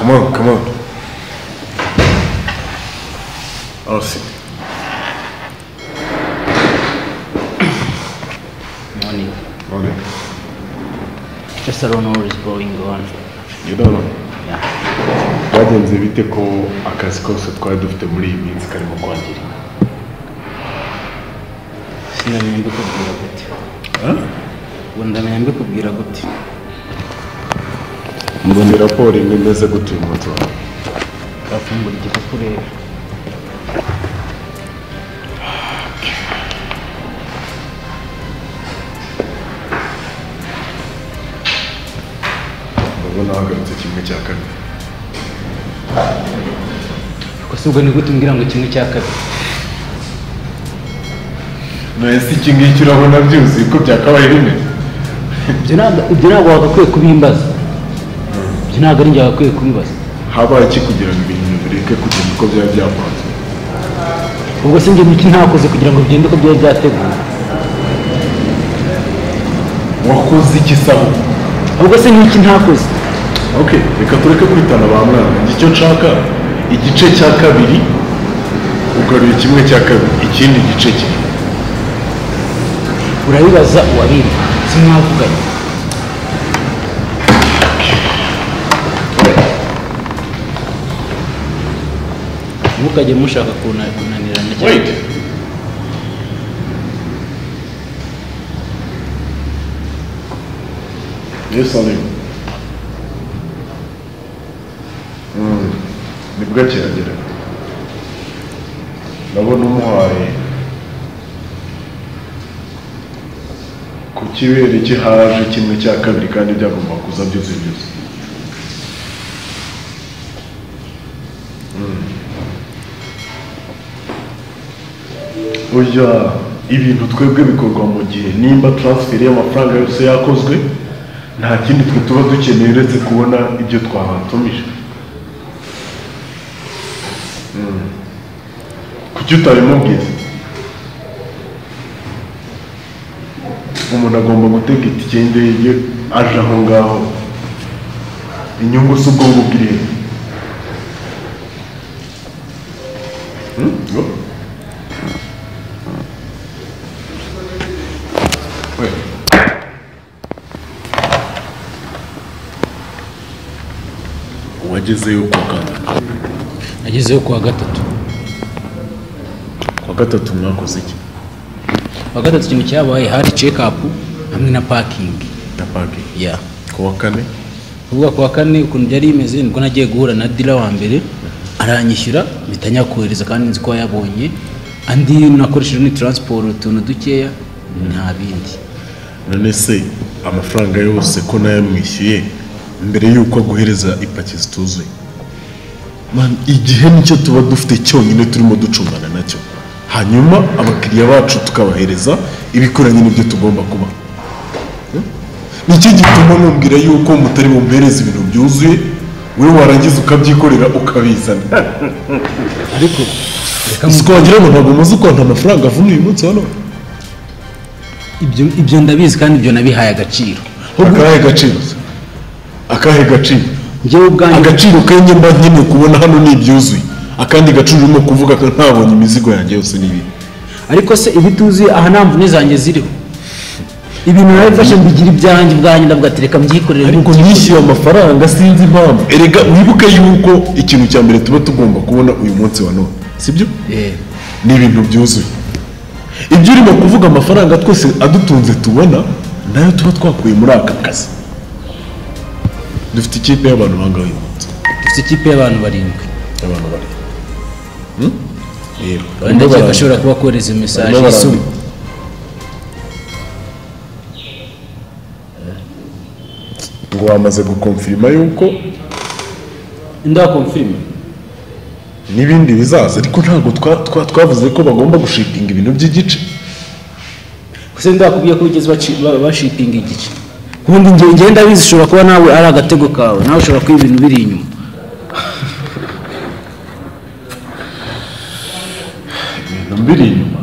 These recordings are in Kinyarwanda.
Come on, come on. I'll see. Morning. Morning. Just I don't know what is going on. You don't know? Yeah. Byagenze bite ko akazi kose twari dufite muri iyi minsi karimo kwangirika? Sinamenya mbikubwira gute. Ubwo ndamenya mbikubwira gute. Mbona raporo imwe imeze gute uyu munsi wawe? Wafungura igikapu urebe. Ndabona hahagaritse kimwe cya kabiri. Gusa ubwo ni gute umbwira ngo kimwe cya kabiri? None se iki ngiki urabona byuzuye uko byakabaye bimeze? Ibyo ntabwo wagakwiye kubimbaza. Ibyo ntabwo ari njye wagakwiye kubibaza. Habaye iki kugira ngo ibintu bireke kugenda uko byaba byapanzwe? Ubwo se njye niki ntakoze kugira ngo bigende uko byari byateguwe? Wakoze iki sabo? Ubwo se niki ntakoze? Okay, reka tureke kwitana ba mwana. Njye icyo nshaka igice cya kabiri ugaruye kimwe cya kabiri, ikindi gice kimwe. Urabibaza uwabimpa, simwavuganye. Ntukajye mushaka kunanirana cyane. Wait. Yes, Salim. Nibwo akihagera. Ndabona umuhaye ku kibere cye haje kimwe cya kabiri kandi byagomba kuza byuzuye byose. Oya, ibintu twebwe bikorwa mu gihe nimba transfer y'amafaranga yose yakozwe nta kindi twe tuba dukeneye uretse kubona ibyo twabatumije. Kuki utabimubwiye? Umuntu agomba gutega itike y'indege aje aho ngaho. Inyungu si ubwo ngubwo iri he? Go. Wait. Wagezeyo kuwa kangahe? Nagezeyo kuwa gatatu. Kuwa gatatu mwakoze iki? Kuwa gatatu ikintu cyabaye hari check up hamwe na parking. Na parking? Yeah. Kuwa kane? Kuvuga kuwa kane ukuntu byari bimeze nibwo nagiye guhura na dealer wa mbere aranyishyura mpita nyakohereza kandi nzi ko yabonye andi nakoresheje ni transport utuntu dukeya nta bindi. None se amafaranga yose ko nayamwishyuye mbere yuko aguhereza ipaki zituzuye? Man, igihe nicyo tuba dufite cyonyine turimo ducungana nacyo, hanyuma abakiriya bacu tukabahereza ibikoranye n'ibyo tugomba kuba. Nicyo gituma mumbwira yuko mutari bumpereze ibintu byuzuye, wewe warangiza ukabyikorera ukabizana. Ariko reka siko wagira ngo ntabwo muzi ukuntu amafaranga avuna uyu munsi hano. Ibyo ndabizi kandi ibyo nabihaye agaciro. Akahe gaciro? Akahe gaciro? Njyewe ubwanjye agaciro kenye mba nkeneye kubona hano ni ibyuzuye. Akandi gaciro urimo kuvuga ko ntabonye imizigo yanjye yose n'ibi. Ariko se ibituzuye aha nta mvune zanjye ziriho. Ibintu narabifashe mbigira ibyanjye ubwanjye ndavuga ati reka mbyikorere. Ariko nishyuye amafaranga sinzi impamvu. Erega wibuke yuko ikintu cya mbere tuba tugomba kubona uyu munsi wa none, sibyo? Ni ibintu byuzuye. Ibyo urimo kuvuga amafaranga twese adutunze tubona nayo tuba twakuye muri aka kazi. Dufite ikipe y'abantu bangahe uyu munsi? Dufite ikipe y'abantu barindwi. Abantu barindwi. Yego. Ndakeka ashobora kuba kohereza message isuma. Ngo wamaze gukonfirma yuko ndakonfirma n'ibindi bizaza, ariko ntabwo twavuze ko bagomba gushipinga ibintu by'igice. Gusa ndakubwiye ko bigeze bashipinga igice. Ubundi njye ngenda bizi ushobora kuba nawe ari agatego kawe, nawe ushobora kuba ibintu biri inyuma. Ibintu biri inyuma.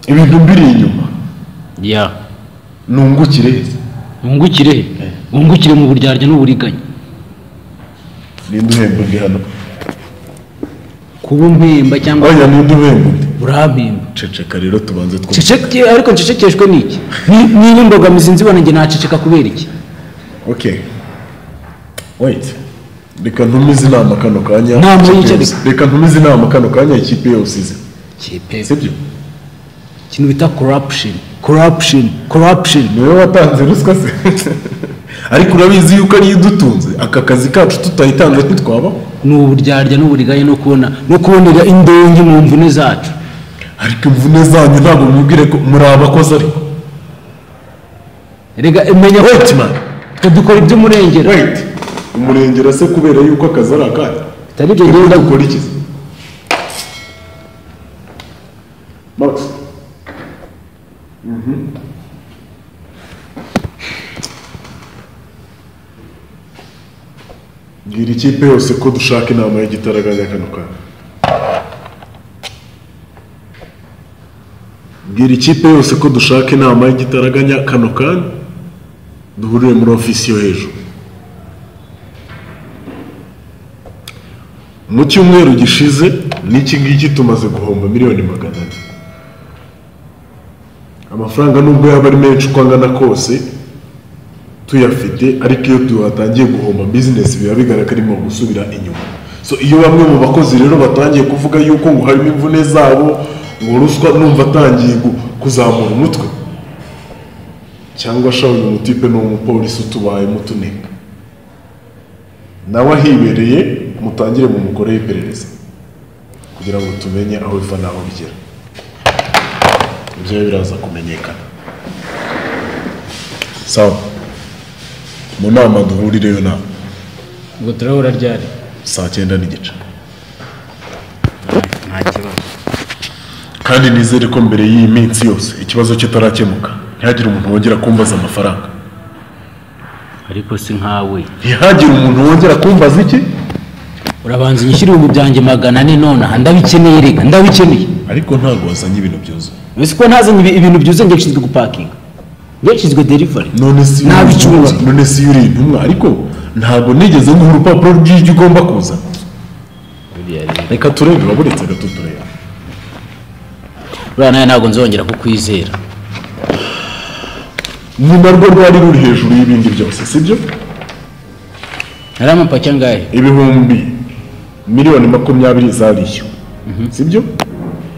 Ibintu biri inyuma. Yeah. Nungukire he? Wungukire he? Wungukire mu buryarya n'uburiganya. Ninde uhemba undi hano? Kuba umpemba cyangwa oya, ninde uhemba undi? Urampemba. Ceceka rero tubanze twumve. Ceceke, ariko ncecekeshwe n'iki? Niba imbogamizi nzibona njye naceceka kubera iki? Okay, wait, reka ntumize inama kano kanya. Inama Ikipe y'iki yose. ariko? Reka ntumize inama kano kanya, ikipe yose ize. Kipe Sibyo? Ikintu bita corruption, corruption, corruption. Niwe watanze ruswa se? Ariko urabizi yuko ariyo idutunze, aka kazi kacu tutayitanze ntitwabaho. Ni uburyarya n'uburiganya no kubona no kubonera indonke mu mvune zacu. Ariko imvune zanyu ntabwo mwibwire ko muri abakozi, ariko Rega menya ko Wait, man. twe dukora iby'umurengera. Wait, umurengera se kubera yuko akazi ari akanyu? Bitari ibyo Twebwe ngenda dukora iki se? Max. Bwira ikipe yose ko dushaka inama y'igitaraganya kano kanya. Bwira ikipe yose ko dushaka inama y'igitaraganya kano kanya, duhurire muri ofisi yo hejuru. Mu cyumweru gishize n'iki ngiki tumaze guhomba miliyoni 400. Amafaranga nubwo yaba ari menshi uko angana kose tuyafite, ariko iyo tuhatangiye guhomba bizinesi biba bigaragara irimo gusubira inyuma. So iyo bamwe mu bakozi rero batangiye kuvuga yuko ngo harimo imvune zabo, ngo ruswa, numva atangiye kuzamura umutwe, cyangwa sha uyu mutipe ni umupolisi utubayemo utuneka nawe ahibereye, mutangire mu mukoreho iperereza kugira ngo tumenye aho biva n'aho bigera. Ibyo biraza kumenyekana. Sawa, mu nama duhurireyo nama. Ubwo turahura ryari? Saa 9:30. Nta kibazo. Kandi nizere ko mbere y'iyi minsi yose ikibazo kitarakemuka ntihagire umuntu wongera kumbaza amafaranga. Ariko si nkawe. Ntihagire umuntu wongera kumbaza iki? Urabanza unyishyure 400,000 nonaha, ndabikeneye, rega ndabikeneye. Ariko ntabwo wazanye ibintu byuzuye. Uzi ko ntazanye ibintu byuzuye? Njye nshinzwe gupakinga, njye nshinzwe delivery. None si uri Nabicunze. intumwa? None si uri intumwa? Ariko ntabwo nigeze nguha urupapuro rw'ibyo ugomba kuzana. Reka turebe, waburetse gato turebe. Buriya nawe ntabwo nzongera kukwizera. Ni narwo rwari ruri hejuru y'ibindi byose, sibyo? Hari amapaki angahe? Ibihumbi miliyoni 20 zarishyuwe, sibyo?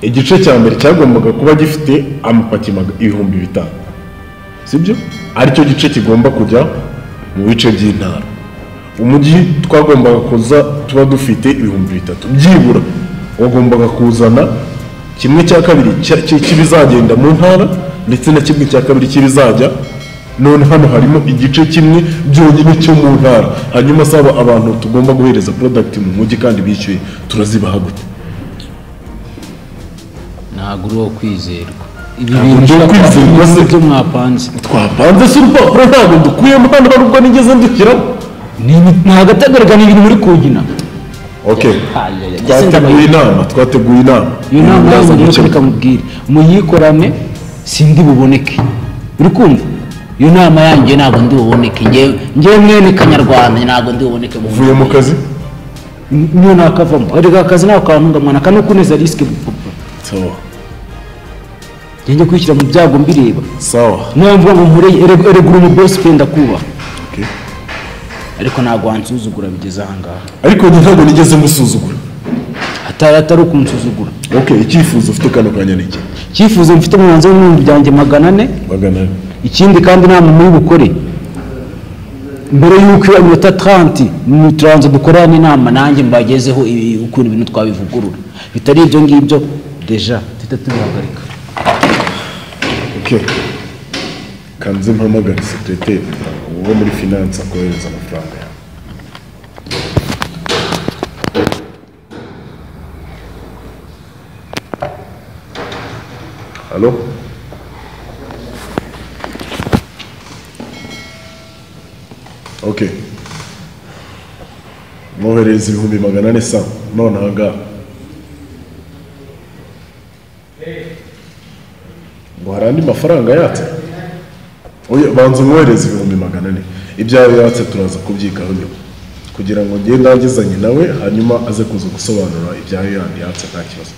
Igice cya mbere cyagombaga kuba gifite amapaki 5000, sibyo? Aricyo gice kigomba kujya mu bice by'intara. Umujyi twagombaga kuza tuba dufite 3000 byibura. Wagombaga kuzana kimwe cya kabiri cy'ibizagenda mu ntara ndetse na kimwe cya kabiri cy'ibizajya. None hano harimo igice kimwe byonyine cyo mu ntara. Hanyuma saba abantu tugomba guhereza product mu mujyi kandi bishyuye, turazibaha gute? Ntabwo uri uwo kwizerwa, ibi Ntabwo bintu ndi uwo ushobora kuba kwizerwa se. ibyo mwapanze. Twapanze se? Urupapuro ntabwo dukuyemo hano, hari ubwo nigeze ndushyiramo. Ni agatagaragara, ni ibintu muri kugina. Okay. Ay, ay, ay. Twateguye inama, twateguye inama. Iyo nama Biraza yanyu rero, gukemuka. reka mubwire, muyikorane, sindi buboneke. Uri kumva? Iyo nama yanjye ntabwo ndi buboneke. Njyewe mwene kanyarwanda ntabwo ndi buboneke mu Uvuye mu kazi? Niyo nakavamo, erega akazi nako kantunga mwana, kano kuneza risque. Sawa. Njye kwishyira mu byago mbireba. Sawa. Niyo mvuga ngo nkureye, erega uri umubosi pe, ndakubaha. Okay. Ariko ntabwo wansuzugura bigeze aha ngaha. Ariko njye ntabwo nigeze musuzugura. Atari ukunsuzugura. Okay, icyifuzo ufite kano kanya ni iki? Icyifuzo mfite, umwanzuro w'400,000. 400. Ikindi kandi, nta muntu uri bukore mbere y'uko iyo minota 30 turabanza dukorane inama, nanjye mbagezeho ukuntu ibintu twabivugurura. Bitari ibyo ngibyo, déjà tuhita tubihagarika. Okay, kanze mpamagare secrétaire kugira ngo uwo muri finance akohereza amafaranga yawe. Allo? Okay, mwohereza 400,000 sa none aha ngaha. Ngo hari andi mafaranga yatse? Oya, banza umwohereze 400,000, ibyawe yatse turaza kubyikaho nyuma. Kugira ngo ngende ndangizanye nawe, hanyuma aze kuza gusobanura ibyayo yandi yatse, nta kibazo.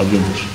Abyumvise.